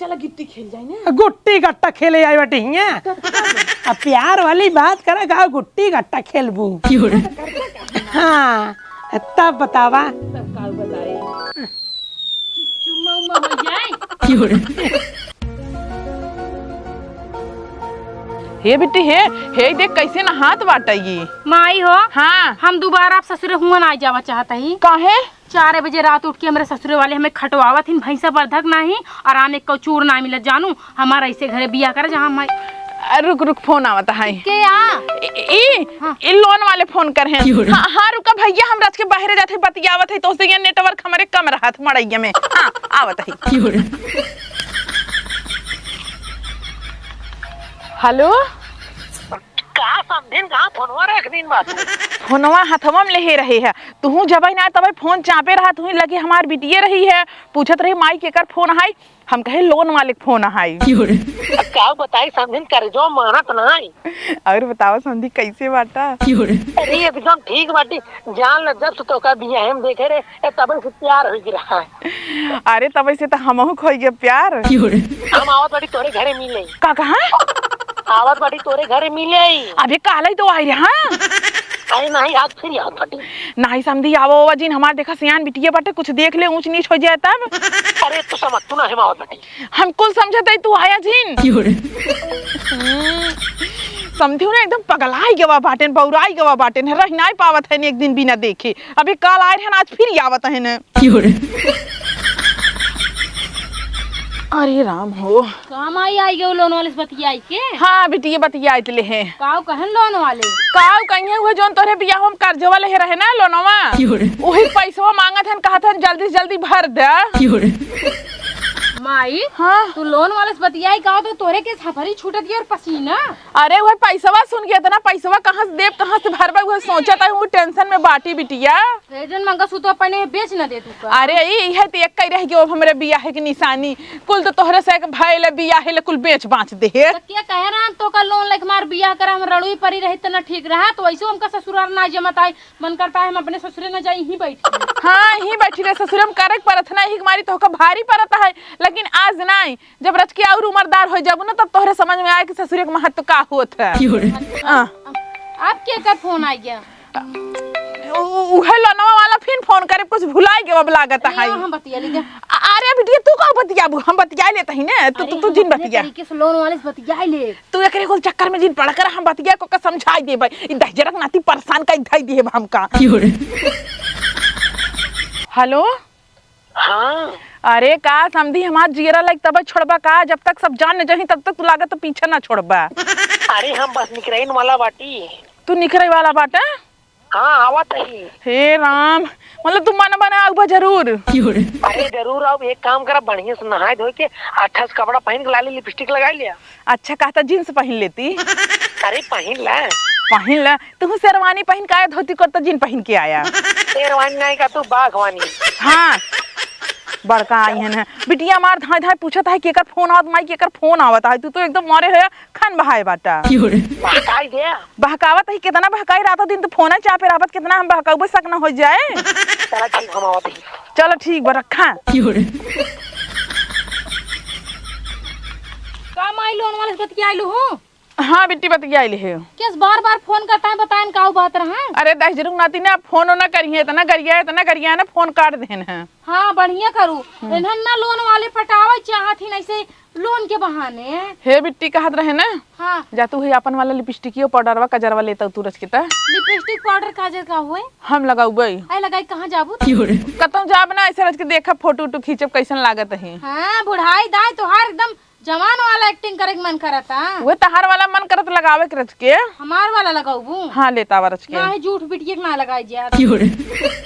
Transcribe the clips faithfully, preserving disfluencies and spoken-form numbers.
चला गिट्टी खेल जाई ना। गुट्टी गट्टा खेले आई बाटे हियाँ। अब प्यार वाली बात करा, का गुट्टी गट्टा खेलबू? क्यों रे? हाँ, तब बतावा। तब का बताई? चुम्मा उम्मा हो जाए। क्यों रे? हे बिट्टी, हे, हे देख कैसे नहात बाटे ई। माई हो। हाँ। हम दोबारा आप ससुरे हुआ ना जावा चाहत ही। काहे? चार बजे रात उठ के हमरे ससुरे वाले हमें खटवावत हिन, भैंसा बरधक नाही, आराम एक कौ चूर ना मिलत जानू। हमारा ऐसे घरे बियाह करे जहाँ हम अ, रुक, रुक, फोन आवत है। के आ? ई, ई, हाँ। ई लोन वाले फोन कर हैं। क्यों रे? हाँ, हाँ, रुका भैया, हम रच के बाहरे जात है, बतियावत है, तो से ये नेटवर्क हमारे कम रहत मड़ैया में। हाँ, आवत है। क्यों रे? हेलो? का समधिन, कहाँ फोनवा रख दिन बा तू? फोनवा हथवा में लेहे रहे है, तुहू जबै ना तबै फोन चापे रहा, तुही लगे हमार बिटिये रही है, पूछत रही माई केकर फोन है, हम कहे लोन वाले के फोन है। का बताई समधिन, कर्जो मानत नाई। और बतावा समधी कैसे बाटा? अरे एकदम ठीक बाटी, जान ल जब से तोका बियाहे में देखे रे, ए, तबे से प्यार हो गिरा है। अरे तबे से तो हमहू खोई गए प्यार। हम आवत बाटी तोरे घरे मिले। का कहा? आवत बाटी तोरे घरे मिले। अबे काले तो आई रे, हाँ? अरे नहीं, आज फिर आवत बाटी। नहीं समधी, आवो, आवो जिन, हमार देखा सियान बिटिया बाटे, कुछ देख ले, ऊंच नीच हो जाए तब। अरे तू समझ, तू ना हम आवत बाटी। हम कुल समझत है, तू आया जिन। समधी ने एकदम पगलाई गवा बाटेन, बौराई गवा बाटेन, रह नहीं पावत है एक दिन बिना देखे। अभी काल आए रहन, आज फिर आवत है न। अरे राम हो। काम आई, आई गयो लोन वाले से बतियाई के? हाँ बिटिया, बतियाई ले हैं। काऊ कहन लोन वाले? काऊ कहिए, वो जोन तोरे बियाह में कर्जवा ले रहे ना लोनवा, वही पैसवा मांगत हन, कहत हन जल्दी से जल्दी भर दे। माई, हाँ। तू लोन वाले से बतियाई का तो तोरे के सफरी छूटत गया और पसीना। अरे वह पैसवा सुन के इतना पैसवा कहाँ से देब, कहाँ से भरबे, वह सोचत है, वो टेंशन में बाटी बिटिया। ए जन मंगलसूत्र अपने बेच न दे तू का? अरे ई, इहे तो एक ही रह गयो अब हमरे बियाह के निशानी। कुल तो तोहरे से एक भइल बियाह ले कुल बेच बाच दे है। तो क्या कहे रहा हम तो का लोन लेके मार बियाह करा, हम रड़ुई परी रही तो न ठीक रहा, तो वैसे हमका ससुराल ना जमत आई। मन करता है हम अपने ससुरे न जाई, यहीं बैठी। हाँ, यहीं बैठी रहे ससुरे में, करे के परत ना, यही के मारी तोहका भारी परत है, लेकिन आज नहीं, जब रच के और उम्रदार हो जाबू ना, तब तोहरे समझ में आए कि ससुरे के महत्व का होत है। हाँ। अब के कर फोन आ गया? उ-, उहे लोनवा वाला फिर फोन करे, कुछ भुलाई गए अब लागत है। हम बतिया ली जा। अ-, अरे बिटिया, तू का बतियाबू, हम बतिया लेत ही ना, तू, अरे तू, तू हम जिन अपने बतिया। तरीके से लोन वाले से बतिया ले। तू एकरे कुल चक्कर में जिन पड़ कर हम बतिया को का समझाई देबे। ई दहिजरक नाती परेशान कई धई दिहे हमका। हेलो। हाँ। अरे का समधी, हमार जियरा लाइक तब छोड़बा का? जब तक सब जान न जाही तब तक तू लागत तो पीछे ना छोड़बा। अरे हम बस निकरैन वाला बाटी। तू निकरै वाला बाटा? हाँ, आवत ही। हे राम, मतलब तू मन बना आउबा जरूर। अरे जरूर आउब, एक काम करा, बढ़िया से नहाए धोए के, अच्छा से कपड़ा पहन के लाली लिपस्टिक लगाई लिया। अच्छा, कहता जींस पहन लेती। अरे पहन ला। पहन ला, तू शेरवानी पहन के आया, धोती कुर्ता जीन पहन के आया। शेरवानी नहीं का तू, बाघवानी। हाँ, बड़का आई है ना। बिटिया मार धाय धाय पूछत है, केकर फोन आवत, माई केकर फोन आवत है, तू तो एकदम मारे है। खान बहाए बाटा। बहकाई दे। बहकावत ही, कितना बहकाई, रातों दिन तो फोन चापे रहबत, कितना हम बहकाउबे, शक न हो जाए। चला ठीक, हम आवत ही। चलो ठीक बा, रखा। का माई लोन वाले से बतियाइलू हो? हाँ बिट्टी, बतियाइले है। केस बार बार फोन करता है, बताएन का बात रहा? अरे दहिजरू नाती ना फोन ना करिए, इतना गरिया, इतना गरिया ना फोन काट देन है। हाँ बढ़िया करू। हम्म। इन्हन ना लोन वाले पटावे चाहत ही, ऐसे लोन के बहाने। हे बिट्टी कहत रहे ना। हाँ। जा तू ही आपन वाला लिपस्टिकियो पाउडरवा कजरवा लेता तू रच के त। लिपस्टिक पाउडर काजर का होए? हम लगाउबे। आए लगाई कहाँ जाबू? कतौ जाब ना, ऐसे रच के देखब, फोटो उटो खींचब कैसन लागत है। हाँ बुढ़ाई दाई तोहार एकदम जवान वाला एक्टिंग करे के मन करता। वो तहार वाला मन करत लगावे के रच के। हमार वाला लगाउबू? हाँ लेता आवा रच के। ना ही झूठ बिटिया के ना लगाई जा।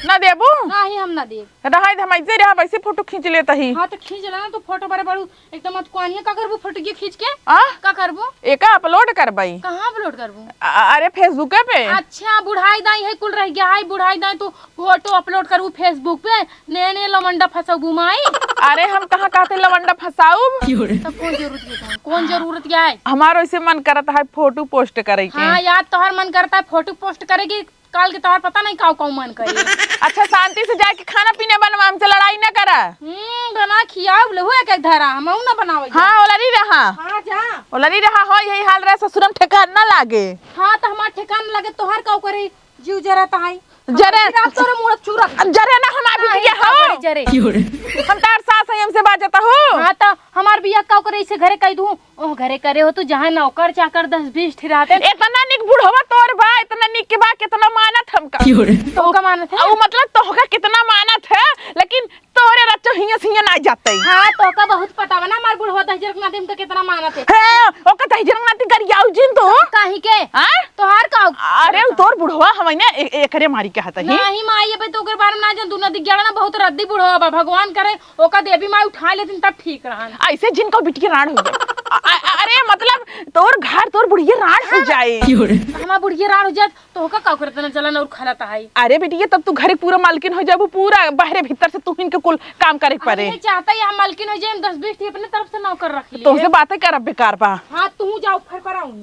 ना देबू? ना ही हम ना देब। रहा हम ऐसे रहा, वैसे फोटो खींच लेता ही। हाँ तो खींच लेना, तू फोटो बड़े बड़ू एकदम अतकुआनिया का करबू फोटो के खींच के? आ? का करबू? एका अपलोड करबई। कहाँ अपलोड करबू? अ-, अरे फेसबुके पे। अच्छा बुढ़ाई दाई है कुल रह गया है, बुढ़ाई दाई तू फोटो अपलोड करबू फेसबुक पे, नए नए लवंडा फंसाबू माई। अरे हम कहाँ कहते लवंडा फंसाउब? तब कौन जरूरत है तुम्हें? कौन जरूरत क्या है? हमारो ऐसे मन करत है फोटो पोस्ट करे के। हाँ यार तोहर मन करता है फोटो पोस्ट करे के, काल के तोहार पता नहीं काऊ काऊ मन करे। अच्छा, शांति से जाके खाना पीना बनवा, हमसे लड़ाई ना करा। हम्म, बना खियाओ, लेहू एक एक धरा, हमहू ना बनावे। हाँ, ओलरी रहा। हाँ, जा। ओलरी रहा हो, यही हाल रहे, ससुरम ठेकान ना लागे। हाँ, तो हमार ठेकान लगे, तोहार काऊ करे, जीव जरा तहाई। जरे। रात तोरे मुड़क चूरक। अब जरे ना हमार नहीं, बिटिया का हो। करे जरे? हम तार सास है, हमसे बाजता हो। हाँ, तो हमार बिया काऊ करे, इसे घरे कह दूँ। ओह घरे करे हो तू, जहाँ नौकर चाकर दस बीस ठे रहते। इतना निक बुढ़वा तोर बा, इतना निक के बा, कितना मानत हमका। क्यों रे? तोहका मानत है? ऊ मतलब तोहका कितना मानत है, लेकिन तोरे रच्चो हियां से हियां ना जाते। हाँ, तोहका बहुत पता बा ना, हमार बुढ़वा दहिजर के नाती हमका कितना मानत है। हे, ओका दहिजर के नाती गरियाऊ जिन तू। काहे के? हाँ? तोहार का? अरे, ऊ तोर बुढ़वा हवै ना, ए-, एकरे मारी कहत ही। नहीं माई, अबे तो ओकर बारे में ना जान, तू नदी गेड़ा ना, बहुत रद्दी बुढ़वा बा, भगवान करे ओका देवी माई उठा लेतिन तब ठीक रहन। ऐसे जिन कउ बिटिया राड़ हो जाए। अ-, अ-, अरे मतलब तोर घर तोर बुढ़िया राड़ हो जाए। हमार बुढ़िया राड़ हो जाए तो ओका का करत ना जलन और खलत आई। अरे बिटिया तब तू घरे पूरा मालकिन हो जाबू, पूरा बाहरे भीतर से तू हिन के कुल काम करे के पड़े। अरे चाहता ही हम मालकिन हो जाए, हम दस बीस ठी अपने तरफ से नौकर रख लिए। तोहसे बातें करब बेकार बा। हाँ तू जाओ फर पर आऊँ।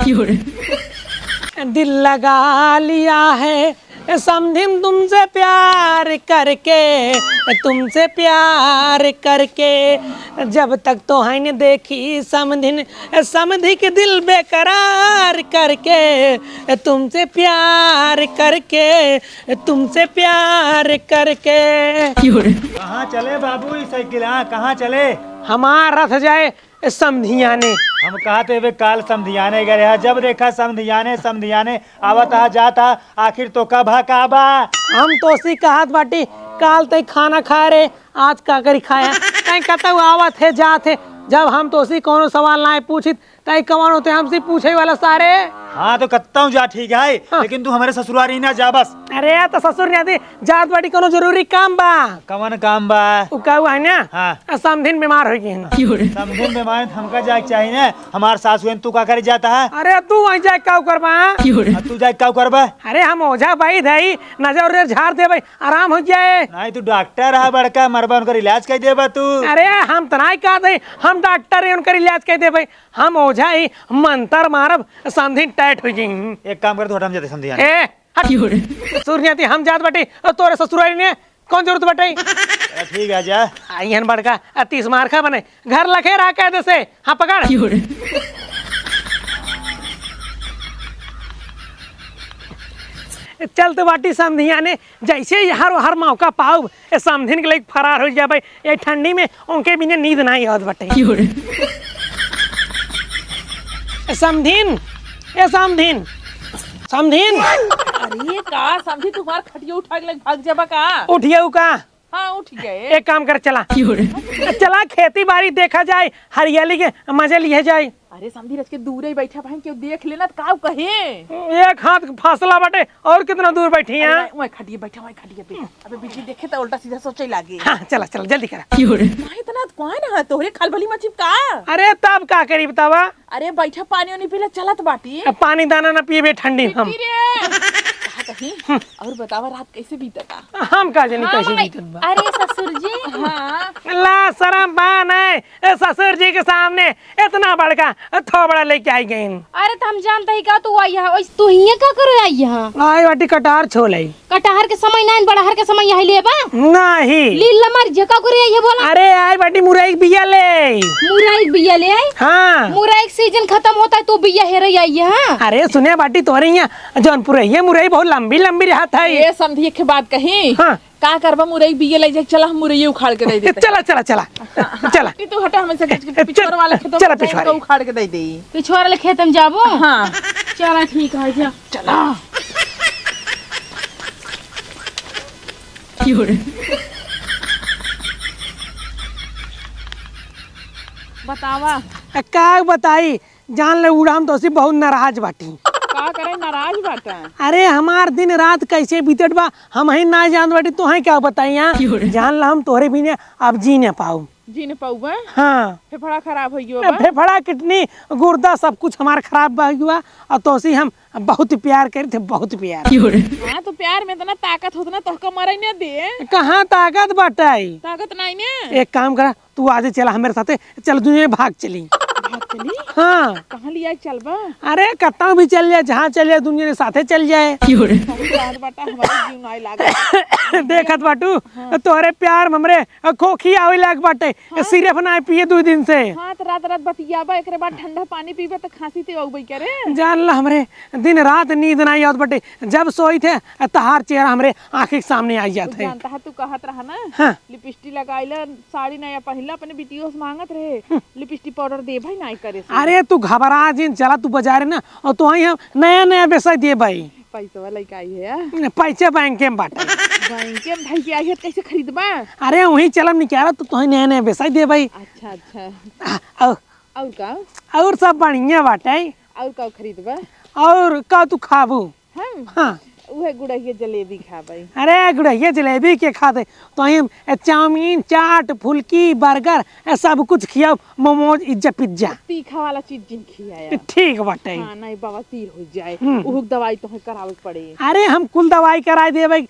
दिल लगा लिया है समधिन तुमसे प्यार करके, तुमसे प्यार करके, जब तक तोहैं न देखी समधिन, समधि के दिल बेकरार करके, तुमसे प्यार करके, तुमसे प्यार करके। कहाँ चले बाबू ई साइकिल, हाँ, कहाँ चले? हमार रथ जाए ए समधियाने। हम कहत एबे काल समधियाने गए रहा, जब देखा समधियाने, समधियाने, आवत आ, जात आ, आखिर तोका भा का बा? हम तोसी कहत बाटी, काल तई खाना खाए रे, आज का करी खाया? तई कतऊ आवत है, जात है, जब हम तोसी कौनो सवाल नाहीं पूछित, तई कौन होते हमसे पूछे वाला सारे? हाँ, तो कत्तऊ जा ठीक है, हाँ। लेकिन तू हमरे ससुरारी ना जा बस। अरे, तो ससुर नहीं आती, जात बाटी कौनो जरूरी काम बा? कवन काम बा? उ कहू है ना? हाँ। आ, समधिन बीमार होइ गई है। समधिन बीमार है, तो हमका जाए के चाही ना। हमार सास हुए, तू का करे जाता है? अरे, तू वहीं जाए का करबा? आ, तू जाए का करबा? अरे, हम ओझा वैद है, नजर उजर झाड़ देबे, आराम हो जाए। नहीं, तू डॉक्टर है बड़का, मरबा उनकर इलाज कर देबा तू। अरे, हम तो नहीं कहते, हम डॉक्टर है, उनकर इलाज कर देबे। हम ओझा ही मंतर मारब, समधिन टाइट हो जाई। एक काम कर, तू हटा, हम जाते समधिन। ए, हट। ससुर नहीं आती, हम जात बाटी, और तोरे ससुरारी ने कौन जरूरत बाटे? अरे ठीक है, जा। आई हन बड़का, अतीस मारखा बने। घर लखे रहा कायदे से। हाँ, पकड़। चलत बाटी समधियाने, जैसे ही हर, हर मौका पाउब, ए समधिन के लेके फरार हो जाबे। ए ठंडी में उनके बिना नींद नाहीं आवत बाटे। ए समधिन, ए समधिन, समधिन। अरे का समधी, तुम्हार खटिया उठा के लेके भाग जाबा का? उठिए का? हाँ, उठ गए। एक काम कर, चला। चला, खेती बारी देखा जाए, हरियाली के मजे लिए जाए। अरे समधी, रच के दूर ही बैठा भाई, केहू देख लेना तो काऊ कहे? एक हाथ फासला बाटे, और कितना दूर बैठी हैं? अरे, वहीं खटिए बैठा, वहीं खटिए पे। अबे बिजली देखे तो उल्टा सीधा सोचे लागे। हाँ, चला, चला, जल्दी करा। काहे इतना, कौन है तोहरे खलबली मची का? अरे, तब का करी बतावा? अरे बैठा, पानी उनी पीला, चलत बाटी। अब पानी दाना ना पियबे ठंडी हम। पी रे। कहा कहीं, हम्म। और बतावा रात कैसे बीतता? हम का जानी हाँ, कैसे माई। बीतत बा। अरे ससुर जी। हाँ। ला शरम बा नहीं, ए ससुर जी के सामने इतना बड़का थोबड़ा लेके आई गईन। अरे तो हम जानते ही का तू आई है, ओइस तू हिये का करे आई है? आई बाटी कटार छोले। कटहर के समय ना, बड़हर के समय यही लेबा? नहीं। लील मर जे का करे ये बोला? अरे, आई बाटी मुरई के बिया ले। मुरई के बिया ले आई? हाँ। मुरई के सीजन खत्म होता है, तू बिया हेरे आई है, हाँ? अरे, सुने बाटी तोरे यहाँ जौनपुर है, ये मुरई बहुत लंबी लंबी रहत है। ये समधी एक बात कही। हाँ। का करबा मुरई के बिया ले जाके, चला हम मुरई उखाड़ के दे देते हैं। चला, चला, चला। हाँ, हाँ। चला। तू हटा, हमें से ए, चल, पिछवाड़ वाला खेतों चला में जाके पिछवाड़े। उखाड़ के दे दे। पिछवाड़ वाले खेत में जाबो? हाँ। चला ठीक है, जा। चला। बतावा। आ, का बताई, जान ले उड़ा, हम तोसी बहुत नाराज बाटी। का करे नाराज बाटा? अरे हमार दिन रात कैसे बीतत बा, हम ही ना जानत बाटी, तोहे का बताई। हाँ, जान ला हम तोहरे बिना अब जी ना पाऊ। जी न पउबे? हाँ। फेफड़ा खराब होइ गयो अब बा। फेफड़ा, किडनी, गुर्दा सब कुछ हमार खराब बा गया। और तोसी हम बहुत प्यार करी थे, बहुत प्यार। हाँ, तो प्यार में इतना ताकत होत ना, तोहका मरे न दे। कहाँ ताकत बाटे? ताकत नहीं ने। एक काम करा, तू आज चला हमारे साथे, चल दुनिया में भाग चली। हाँ। कहाँ लिया चलबा? अरे, कत्ता भी चल जाए, जहाँ चल जाए, दुनिया के साथे चल जाए। सही बात बाटा, हमारे जीव नाई लागत। देखत बाटू, हाँ। तोहरे प्यार में हमरे खोखी आवे लाग बाटे। हाँ? सिर्फ ना पिए दू दिन से। हाँ, तो रात रात बतियाबा, एकरे बाद ठंडा पानी पीबे तो खांसी ते अउबे करे। जान ला, हमरे दिन रात नींद नाई आवत बाटे। जब सोई थे, तहार चेहरा हमरे आँखी के सामने आई जात है। जानता है, तू कहत रहा ना, हाँ। लिपस्टिक लगाई ला, साड़ी नया पहिनला, अपने बिटियों से मांगत रहे, हम्म। लिपस्टिक पाउडर दे भाई, नाई करे से। अरे, तू घबरा जिन, चला तू बाजारे ना, और तो वहीं हम नया नया बेसाई दे भाई। पैसवा लइके आई है? न, पैसे बैंके में बाटे। बैंके में धइके आई है, कैसे खरीदबा? अरे, वहीं चलम निकाला, तो तोहे नया नया बेसाई दे भाई। अच्छा, अच्छा। आ, और और का? और सब बढ़िया बाटे। और का खरीदबा? और का तू खाबू? हम? हाँ। उहे गुड़हिया जलेबी खाबे। अरे, गुड़हिया जलेबी के खाते? तो हम चाउमीन, चाट, फुल्की, बर्गर, ए, सब कुछ खियाओ, मोमोज, इज्जा, पिज्जा। तीखा वाला चीज जिन खियाया। ठीक बाटे। हाँ, नहीं, बवासीर हो जाए। हम्म। उहुक दवाई तोहे करावे के पड़े। अरे, हम कुल दवाई कराए देबे,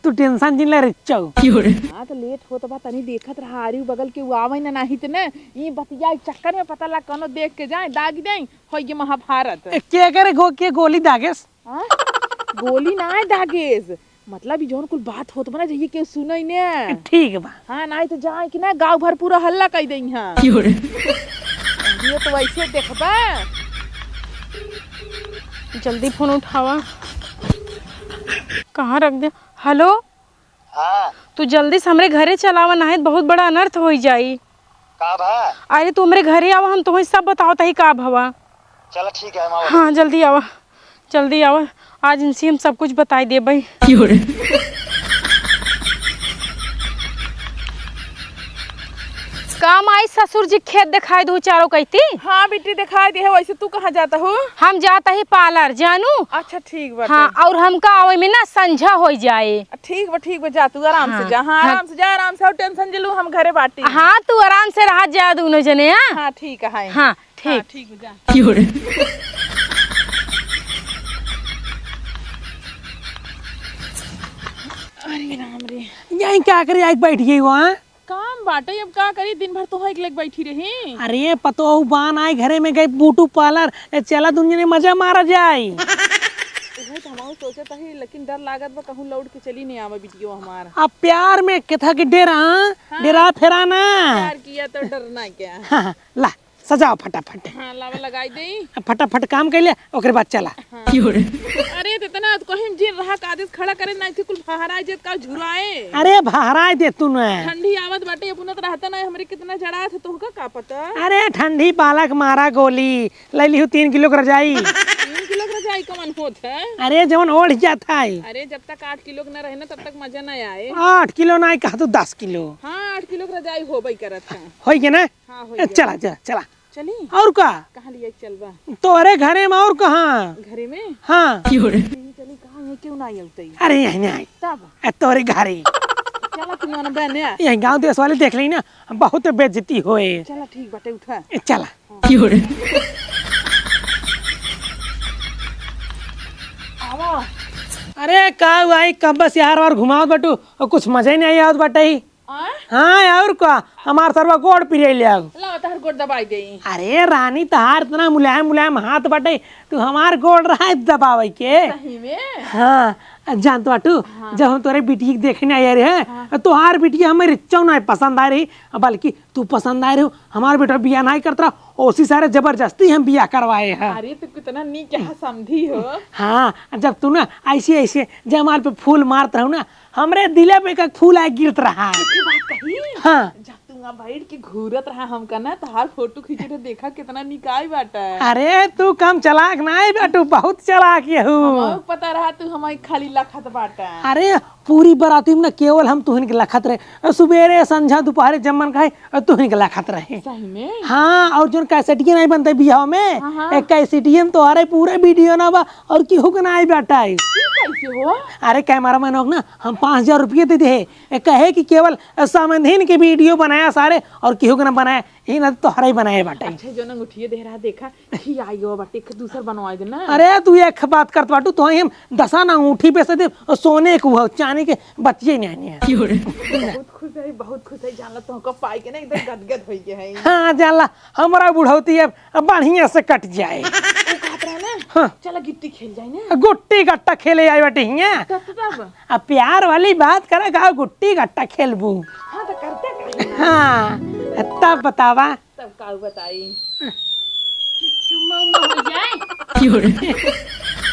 तू टेंशन जिन ले, रिच्चो। हाँ, तो लेट होत बा, तनी देखत रहा, आरी बगल के उ आवे ना, नाहीं त ना, ई बतिया के चक्कर में पता लग, कोनो देख के जाए, दाग दें, होई गे महाभारत। ए, के करे गो-, के गोली दागेस? हाँ? गोली ना है दागेस, मतलब, ई जौन कुल बात होत बा ना, जइये केहू सुनई ने। ठीक बा। हाँ, नाहीं तो जाए कि ना, गाँव भर पूरा हल्ला कई देई हाँ। ये तो वैसे देखबा। जल्दी फोन उठावा। कहाँ रख दे? हेलो? हाँ। तू जल्दी से हमरे घरे चलावा, नाहीं त बहुत बड़ा अनर्थ होई जाई। का भा? अरे, तू हमरे घरे आवा, हम तोहे सब बतावत हई का भवा। चला, ठीक है, हम आवत हाँ, हई। जल्दी आवा, जल्दी आवा। आज इनसे हम सब कुछ बताई देबे। का माई, ससुर जी खेत देखाई दू चारों कहती? हाँ बेटी, देखाई दे है। वैसे तू कहाँ जाता हो? हम जाता ही पार्लर, जानू। अच्छा, ठीक बाटे। हाँ, और हमका आवे में ना संझा होई जाए। ठीक बा, ठीक बा, जा तू आराम से हाँ, जा। हाँ, हाँ। आराम से जा, आराम से, और टेंशन जिलू हम घरे बाटी। हाँ, तू आराम से रहा जा दोनों जने, हाँ? हाँ, ठीक है। हाँ, ठीक। हाँ, ठीक बा, जा। अरे राम रे। यहीं का करे आइके बैठ गई वहाँ? काम बाटे, अब का करी, दिन भर तोहई के लेके बैठी रही। अरे, पतोहू बान आए घरे में गई ब्यूटी पार्लर, ए, चला दुनिया में मजा मारा जाए। उहे तो हमहू सोचत हई, लेकिन डर लागत बा कहूँ लौट के चली नहीं आवे बिटियो हमार। अब प्यार में केथा के डेरा, हाँ? हाँ। डेरा फेरा ना। प्यार किया तो डरना क्या? हाँ, हाँ, ला, सजाओ फटाफट। हाँ, लावा लगाई देई। अब फटाफट काम कर ले, ओकरे बाद चला। हाँ। अरे, तो इतना तो कहीं जिन रहा, कादिस खड़ा करे, नाहीं थे कुल फहराए जेत का झुराए। अरे, फहराए दे तू न। ठंडी आवत बाटे, ये बुनत रहता ना, हमरे कितना जड़ा थे, तोहका का पता? अरे, ठंडी पालक मारा गोली, ले लिहू तीन किलो के रजाई। तीन किलो के रजाई कमन होत है? अरे, जवन ओढ़ जात है। अरे, जब तक आठ किलो के ना रहे ना, तब तक मजा ना आए। आठ किलो ना, कहा तू दस किलो। हाँ, आठ किलो के रजाई होबे करत है। होई के ना? हाँ, हो ए, गया। चला, चला, चला। चली? और का? कहाँ लिया चलबा? तोहरे घरे में और कहाँ? घरे में? हाँ। नहीं, चली, कहाँ है? क्यों ना आई उतई? अरे, यहीं नहीं आई। तब? ए, तोहरे घरे। चला, तू ना बहने आ। यहीं गाँव देश वाले देख लेई ना, बहुत बेइज्जती होए। चला, ठीक बाटे, उठा। ए, चला। हाँ। आवा। अरे, का हुआ, ई कब से यार और घुमावत बाटू, और कुछ मजा ही नहीं आवत बाटे ही। आय? हाँ, और का? हमार सरवा गोड़ पिराई ले आग। लाओ, तहर गोड़ दबाई देई। अरे रानी, तहार इतना मुलायम मुलायम हाथ बाटे, तू हमार गोड़ रहा दबावे के। सही में? हाँ, जानत बाटू, हाँ। जब हम तोरे बिटिया के देखे नहीं आए रहे, हाँ। तोहार बिटिया हमें रिच्चो नहीं पसंद आ रही, बल्कि तू पसंद आ रही हो। हमार बेटा बियाह नहीं करत रहा, ओसी सारे जबरदस्ती हम बियाह करवाए हैं। अरे, तू कितना नीक यहाँ समझी हो। हाँ, जब तू ना ऐसे ऐसे जयमाल पे फूल मारत रहो ना, हमरे दिले पे का फूल आए गिरत रहा। सच्ची बात कही? हाँ। जब तू वहाँ बैठ के घूरत रहा हमका ना, तहार फोटो खींचे रहे, देखा कितना निकाय बाटा। अरे तू कम चालाक ना है बेटू, बहुत चालाक ये हूँ। हमको पता रहा तू हमारी खाली लखत बाटा। अरे पूरी बराती में ना केवल हम तुहन के लखत रहे, सुबेरे संझा दोपहरे जब मन कहे तुहन के लखत रहे। सही में? हाँ, और जोन कैसेटिया नहीं बनते बियाह में, हाँ, हाँ। एक कैसेटिया में तोहरे पूरे वीडियो ना बा और केहू के ना आई बाटा। ई कैसे हो? अरे कैमरा मैन होक ना हम पाँच हजार रुपये दे दे, ए, कहे कि केवल समधिन के वीडियो बनाया सारे और केहू के ना बनाया। ई ना तोहरा ही बनाए बाटे। अच्छा, जो ना अंगूठिये दे रहा, देखा, खियाई गो बाटे, एक दूसर बनवाई दे ना। अरे, तू एक बात करत बाटू, तो हम दसा ना अंगूठी पे से दे, सोने के हो, चांदी के बचिए नहीं, नहीं है। बहुत खुश है, बहुत खुश है, जान ला, तुमको पाई के ना एकदम गदगद हो गए हैं। हाँ, जान ला, हमारा बुढ़ौती अब, अब बढ़िया से कट जाए। वो कहत रहे ना, हाँ। चला गिट्टी खेल जाए ना। गुट्टी गट्टा खेले आए बाटे हियाँ। तब, तब। अब प्यार वाली बात करे, का गुट्टी गट्टा खेलबू? हाँ, तो करते काहे ना? हाँ, तब बतावा। तब का बताई? चुम्मा उम्मा हो जाए। क्यों रे?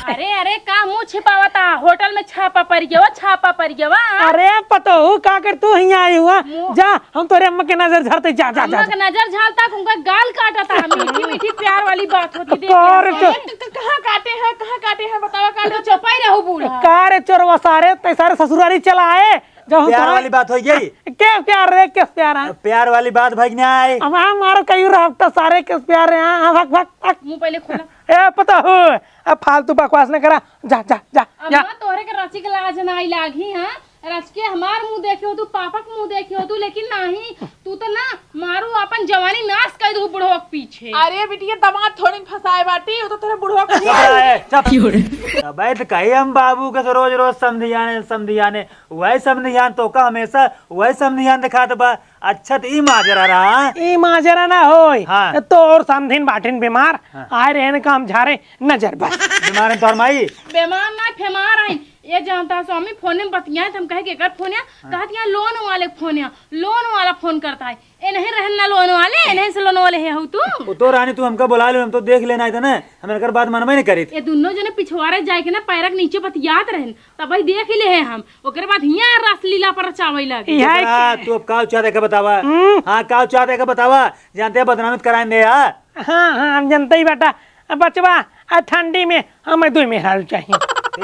अरे, अरे, का मुंह छिपावता? होटल में छापा पड़ गया, छापा पड़ गया। अरे पतोहू, का कर तू हियाँ आई हुआ? मुंह जा, हम तोरे अम्मा के नजर झारते, जा, जा, जा, अम्मा जा। के नजर झालता, उनका गाल काटता, मीठी मीठी प्यार वाली बात होती, देख कार रहे तो हैं। क-, क-, कहाँ काटे हैं, कहाँ काटे हैं, बतावा, काटे तो चुपाई रहो बूढ़ा। का रे चोरवा सारे, ते सारे ससुरारी चला आए, जब हम प्यार तुम्हारे वाली बात हो गई। के प्यार रे, के प्यार है? प्यार वाली बात भाई नहीं आई। अब हम मारो कहीं रहता सारे के प्यार है, हाँ, हाँ, भाग, भाग, भाग। मुंह पहले खोला। ए, पतोहू, अब फालतू बकवास न करा, जा, जा, जा, जा। अम्मा, तोहरे के रची के लाज नाई लागी, हाँ? रच के हमार मुंह देखे हो तू, पापा के मुंह देखे हो तू, लेकिन नाही, तू तो ना मारू अपन जवानी नाश कर दू बुढ़वा के पीछे। अरे बिटिया, दामाद थोड़ी फंसाए बाटी, वो तो तेरे बुढ़वा के चुप रहे, चुप। अबे तो कही हम बाबू के से रोज रोज समधियाने, समधियाने, वही समधियान तो का हमेशा वही समधियान दिखात बा। अच्छा, तो ई माजरा रहा। ई माजरा ना होय। हाँ। तो और समधिन बाटिन बीमार, हाँ। आए रहन काम झारे नजर बस। बीमार है तोहर माई? बीमार ना, फेमार है। ये जानता स्वामी, फोन में बतियाए, हम कहे कि एकर फोन है, हाँ। कहत यहाँ लोन वाले के फोन है, लोन वाला फोन करता है। ए नहीं रहन ना लोन वाले, ए नहीं से लोन वाले है हऊ तू। वो तो रानी, तू हमका बुला लो, हम तो देख लेना है ना, हम एकर बात मनबे नहीं करीत। ये दोनों जने पिछवारे जाए के ना पैरक नीचे बतियात रहन, तब ही देख ले है हम, ओकरे बाद हियाँ रासलीला पर चावई लागे। इहे एकरा, के तू अब काव चाहत है का बतावा? हम्म। हाँ, काव चाहत है का बतावा? जानते हैं बदनामी कराएं दे यार। हाँ, हाँ, हम जानते ही बेटा। अब बचवा, आ ठंडी में हमें दो मेहरारू चाहिए।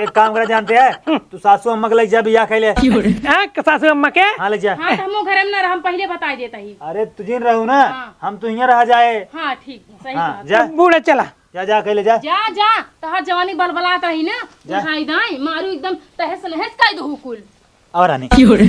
एक काम करा जानते हैं, हम्म। तू सासू अम्मा के लग जा बियाह कैले। हाँ, सासू अम्मा के? हाँ, लग जा। हाँ, तो हम घरे में ना रह, हम पहले बता देता ही। अरे, तू जिन रहू ना, हाँ। हम तो हियाँ रह जाए। हाँ, ठीक, सही हाँ, बात। जा। अब बूढ़ा चला। जा, जा, कैले जा। जा, जा, तहार जवानी बलबलात रही ना, जा। उठाई दाई, मारू एकदम तहस नहस कर दू कुल। और रानी। क्यों रे?